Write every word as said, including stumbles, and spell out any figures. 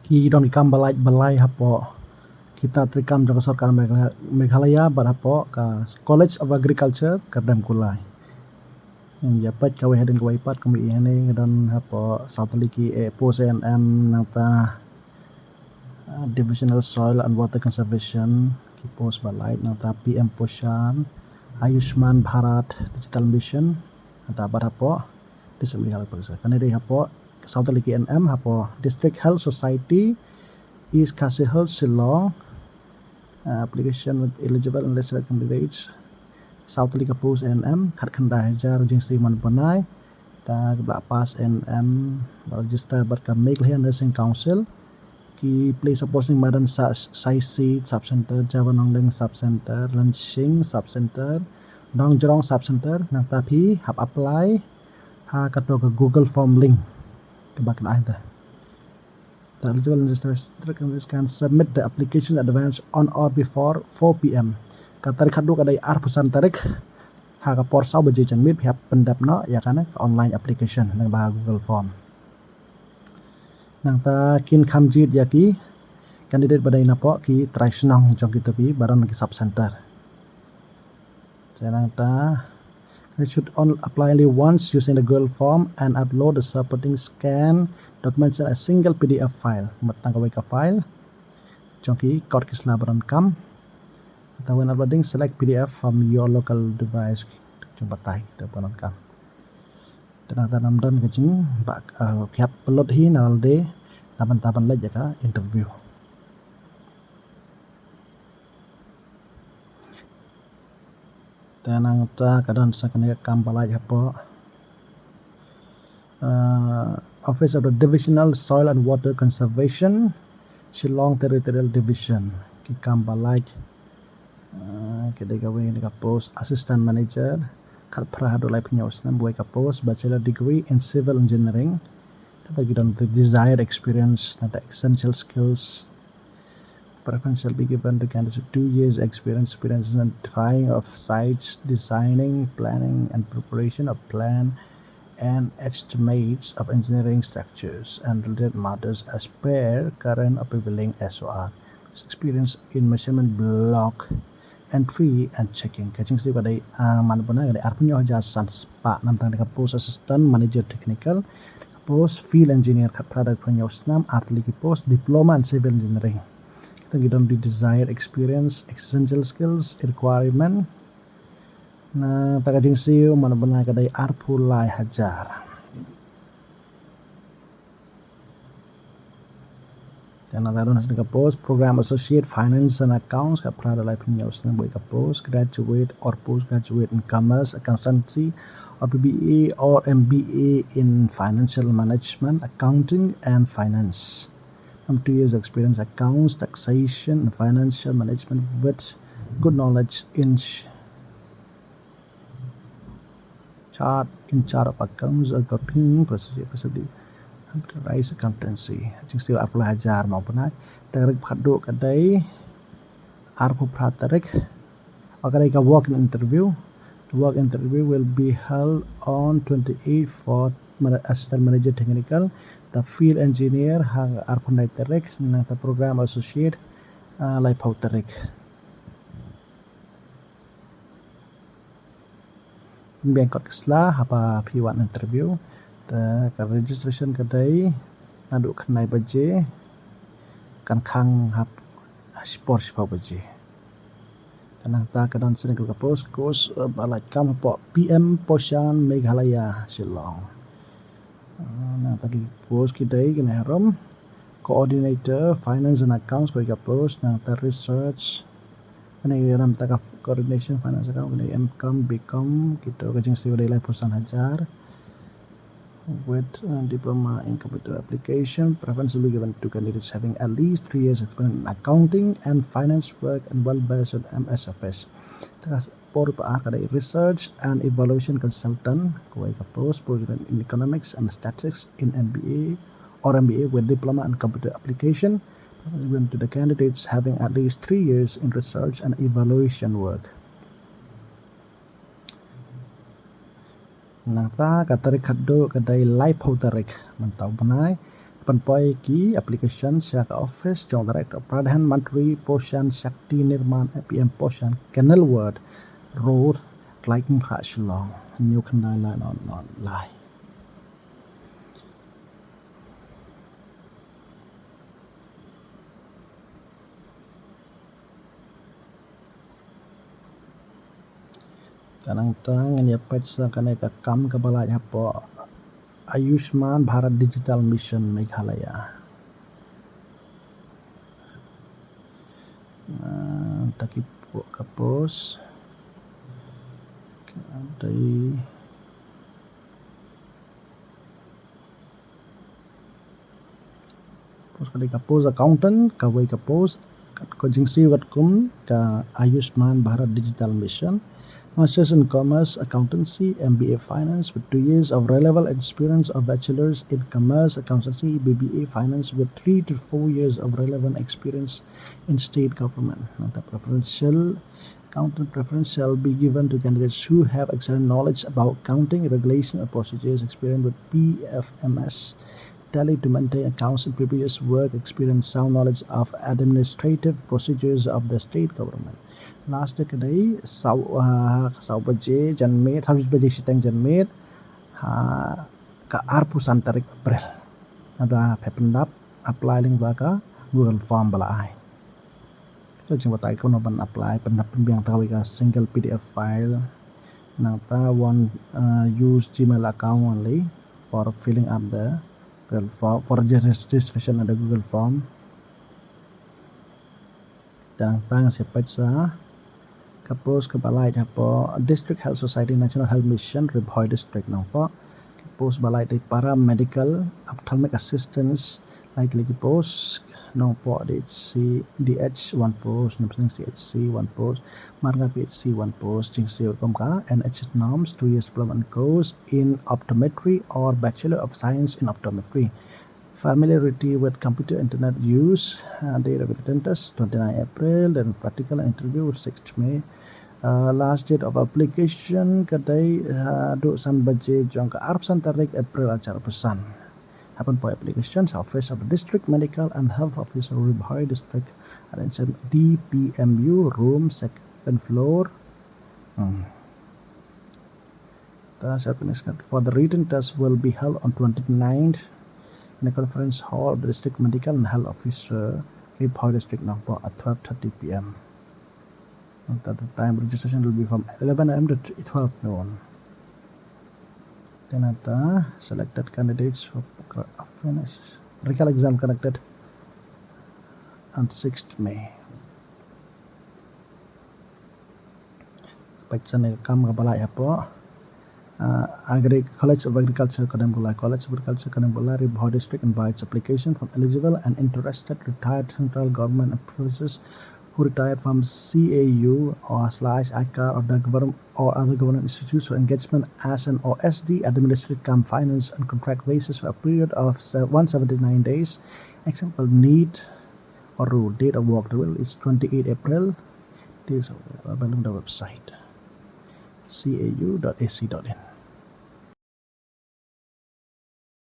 Ki don ki kam ba lait ba lai hapoh ki tnat treikam jong ka sorkar Meghalaya, Meghalaya bad hapoh ka College of Agriculture Kyrdemkulai. Ngin ïa peit kawei hadien kawei pat. Kumba i hangne ka don hapoh saw tylli ki, eh, post A N M, nangta, ah, Divisional Soil and Water Conservation, ki post ba lait, nangta P M Poshan, Ayushman Bharat Digital Mission, nangta bad hapoh District Medical Officer. Kane dei hapoh saw tylli ki A N M, hapoh District Health Society, East Khasi Hills, Shillong. Uh, application with eligible and registered candidates. Saw tylli ka post A N M, khatkhyndai hajar jingsiew man bnai. Da kaba la pass A N M, ba register bad ka Meghalaya Nursing Council. Ki place of posting: Madan Sa-, Saisi Sub Center, Java Nongdeng Sub Center, Lansing Sub Center, Nongjrong Sub Center. Nangta phi hap apply ha kato ka Google Form link kaba kynnoh te. The eligible and registered candidates can submit the application advance on or before four P M. Ka tarik haduh ka dei arphew san tarik, ha ka por saw baje janmiet phi hap pyndep noh ïa kane ka online application lyngba Google Form. Nangta kin kham jied ïa ki candidate ba dei napoh ki trai shnong jong kito ki ba don ki sub center. Te nangta, they should on-, apply only once using the Google Form and upload the supporting scan documents in a single P D F file. Mut tang kawei ka file jong ki kot ki sla ba donkam. Nangta when uploading, select P D F from your local device. Jong batai kita ba donkam. Te nangta ym don ka jing ba, uh, ki hap upload hi na lade na bynta ban leit ïa ka interview. Te nangta ka don sa kane ka kam ba lait hapoh, uh, Office of the Divisional Soil and Water Conservation, Shillong Territorial Division. Ki kam ba lait, uh, ki dei kawei ka post Assistant Manager, khatphra haduh laiphew hynñiew snem. Kawei ka post Bachelor Degree in Civil Engineering. Kata ki don the desired experience, nangta essential skills. Preference shall be given to candidates with two years experience, experience in identifying of sites, designing, planning and preparation of plan and estimates of engineering structures and related matters as per current or prevailing S O R. Experience in measurement block entry and checking. Ka jingsiew ka dei, ah, man bun ka dei arphew hynñiew hajar san spah. Nangta ka post Assistant Manager Technical, ka post Field Engineer, khatphra haduh laiphew hynñiew snem, ar tylli ki post Diploma in Civil Engineering. Kita ki don the desired experience, essential skills, requirement. Nangta ka jingsiew man bun ka dei arphew lai hajar. Te nangta don sa ka post Program Associate Finance and Accounts, khatphra haduh laiphew hynñiew snem. Kawei ka post Graduate or Postgraduate in Commerce, Accountancy or B B A or M B A in Financial Management, Accounting and Finance. Minimum two years experience, accounts, taxation and financial management with good knowledge in sh- chart, in chart of accounts, accounting procedure, procedure, enterprise accountancy. Jingsiew arphew lai hajar man bun. Tarik haduh ka dei arphew phra tarik. Ka dei ka walk-in interview. The walk-in interview will be held on twenty-eighth for mana-, Assistant Manager Technical. The Field Engineer ha arphew lai tarik. Nangta Program Associate, ah, laiphew tarik. Pynbiang kot ki sla haba phi wan interview. Te ka registration ka dei naduh khyndai baje, kan khang ha por shiphew baje. Te nangta ka don sa kane ka post, post, eh, ba lait kam hapoh P M Poshan Meghalaya, Shillong. Ah, nangta ki post ki dei kine harum. Coordinator Finance and Accounts, kawei ka post. Nangta Research, kane ka nangta ka Coordination Finance Account, kane M Com, B Com, kito. Ka jingsiew dei laiphew san hajar. With, uh, diploma in computer application, preference will be given to candidates having at least three years experience in accounting and finance work and well versed in M S Office. Te ka por ba ar ka dei Research and Evaluation Consultant, kawei ka post, post in Economics and Statistics in M B A or M B A with diploma in computer application. Preference given to the candidates having at least three years in research and evaluation work. Nangta ka tarik haduh ka dei laiphew tarik mynta u bnai. Pynpoi ki application sha ka office jong Director Pradhan Mantri Poshan Shakti Nirman, P M Poshan, Kenilworth Road, Klaikum Khrah, Shillong. Hynñiew khyndai lai nod nod lai. Te nangta ngin ïa peit sa kane ka kam kaba lait hapoh Ayushman Bharat Digital Mission Meghalaya. Ah, ta ki po-, ka post. Ka dei post ka dei ka post accountant, kawei ka post, ka, ka jingsiew katkum ka Ayushman Bharat Digital Mission. Masters in Commerce Accountancy, M B A Finance, with two years of relevant experience of Bachelors in Commerce Accountancy, B B A Finance, with three to four years of relevant experience in state government. Nangta preferential, accountant preference shall be given to candidates who have excellent knowledge about accounting, regulation and procedures, experience with P F M S, Tally to maintain accounts in previous work experience, sound knowledge of administrative procedures of the state government. Last date ka dei saw, ah, saw baje janmiet, saw baje shiteng janmiet, ha ka arphew san tarik April. Nangta phi pyndap apply lyngba ka Google form ba la ai. So jingbatai kumno ban apply, pyn-, pynbiang tang kawei ka single P D F file. Nangta one, uh, use Gmail account only for filling up the Google form, for regis-, registration under Google form. Te nangta ngin sa peit sa ka post kaba lait hapoh District Health Society, National Health Mission, Ri Bhoi District. Nangpoh ka post ba lait dei Paramedical Ophthalmic Assistance, lai tylli ki post. Nongpoh D H C, D H one post, Nongpoh C H C one post, Marngar P H C one post, jingsiew kum ka N H S norms, two years diploma in course in optometry or Bachelor of Science in Optometry. Familiarity with computer internet use, uh, date of attendance twenty-nine April, then practical interview sixth May. Uh, last date of application ka dei, uh, haduh san baje jong ka arphew san tarik April arphew arphew san. Happen for applications, Office of the District Medical and Health Officer, Ri Bhoi District, at D P M U, room second floor. Hmm. The certificate for the written test will be held on twenty-ninth in a conference hall of the District Medical and Health Officer, Ri Bhoi District, Nongpoh, at twelve thirty P M. And at the time, registration will be from eleven A M to twelve noon. Then at the selected candidates for finish, recall exam conducted on sixth May. Peit sa kane ka kam kaba lait hapoh, uh, Agri-, College of Agriculture, Kadem Kular. College of Agriculture, Kadem Kular, Ri Bhoi District invites application from eligible and interested retired central government officers who retired from C A U or slash ICAR or the government or other government institutes for engagement as an O S D, administrative cum finance and contract basis for a period of se-, one seventy-nine days. Example, need or date of work, the will is twenty-eight April. This available on the website C A U dot A C dot in.